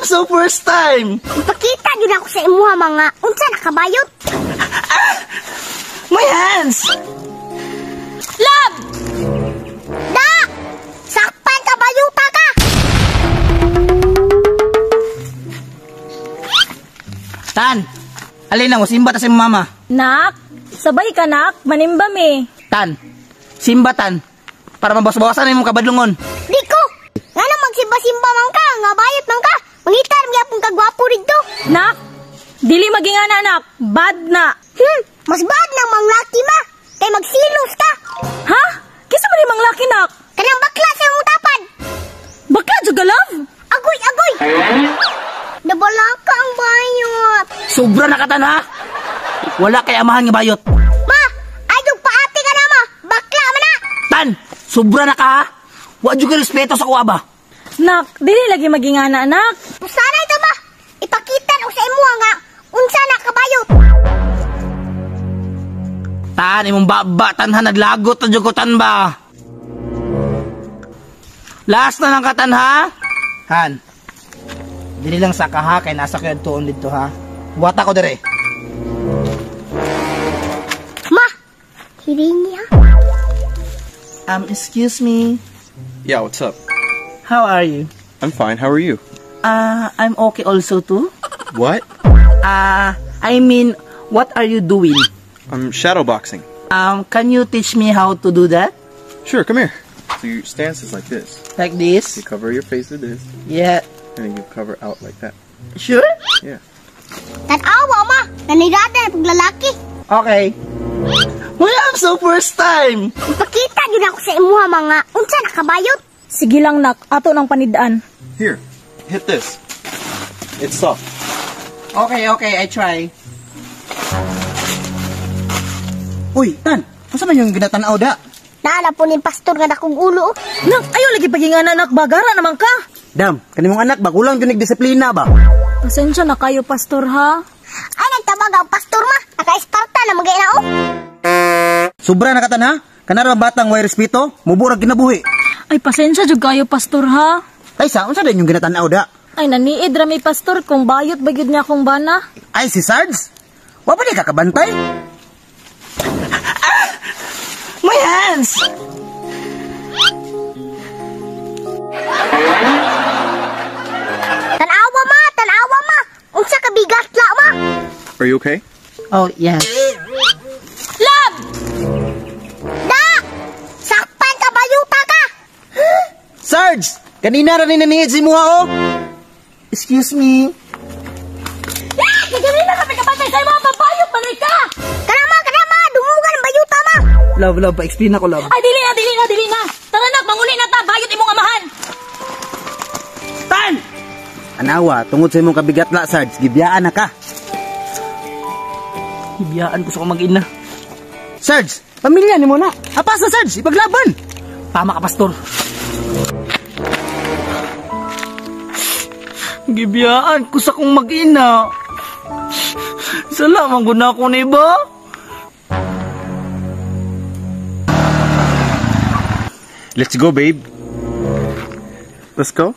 so first time. Ipakita gyud ako sa imuha mga unsa nakabayot. My hands! Love! Da! Sakpan ka bayuta ka! Tan! Alin na mo, simba ta sa imong mama. Nak, sabay ka nak, manimba mi. Tan! Simba tan! Para mabawas-bawasan imong kabadlungon. Di ko! Nga na magsimba-simba man ka, nga bayot man ka. Mangitar gyapon ka gwapo rito. Nak, dili magingana nak, bad na. Mas bad nang manglaki ma. Kay magsilos ka. Ha? Kisa man ni manglaki nak? Kanang bakla sa imong tapad. Bakla jud ka, love? Agoy, agoy. Nabala ka ang bayot. Sobra na ka tan ha? Wala kay amahan nga bayot. Ma, ayaw paati ka na ma. Bakla man na. Tan, sobra na ka ha? Wa jud ka respeto sa kuha ba? Nak, dili lagi magingana nak. Usanay ta ba? Ipakita og sa imuha nga unsa na kabayot. Tan, imong baba tan ha, naglagot na jud ko tan ba? Last na lang ka tan ha? Han. Dili lang sa kaha kay nasa ko tuon didto ha. Wata ko dire. Ma, hiringi ha. Excuse me. Yeah, what's up? How are you? I'm fine. How are you? I'm okay also too. What? I mean, what are you doing? I'm shadowboxing. Can you teach me how to do that? Sure, come here. So your stance is like this. Like this? You cover your face with this. Yeah. And then you cover out like that. Sure? Yeah. Tan-awa ma, nanirada na paglalaki. Okay. Uy, I'm so first time. Ipakita gyud ako sa imuha mga unsa nakabayot. Sige lang nak, ato nang panidaan. Here, hit this. It's soft. Okay, okay, I try. Uy, Tan, unsa man yung ginatan-aw da? Naala po ni pastor nga dakong ulo. Nak, ayaw lagi pagingana nak, bagara naman ka. Dam, kanimong anak ba kulang jud disiplina ba? Pasensya na kayo pastor ha. Ay nagtabag ang pastor ma, naka-Esparta na magay na oh. Sobra na katan ha? Kanara batang way respeto, muburag kinabuhi. Ay pasensya jud kayo pastor ha. Ay sa unsa din yung ginatan-aw da? Ay naniid ra mi pastor kung bayot ba gyud niya akong bana. Ay si Sarge. Wa pa di ka kabantay? My hands! Tan-awa ma, tan-awa ma. Unsa ka bigat la ma? Are you okay? Oh, yes. Love! Da! Sakpan ka bayuta ka. Sarge, kanina ra ni naniid si muha oh. Excuse me. Kanina kami kabantay sa imong babayot man ka. Kanama, kanama, dumugan ang bayuta ma. Love, love, pa-explain ako, love. Ay dili na, dili na, dili na. Tara nak, manguli na ta, bayot imong amahan. Tan! Anawa, tungod sa imong kabigatla Sarge, gibiyaan na ka. Gibiyaan ko sa akong mag-ina. Sarge, pamilya nimo na. Apas na Sarge, ipaglaban. Tama ka, pastor. Gibiyaan ko sa akong mag-ina. Salamat gud na ako ni ba? Let's go, babe. Let's go.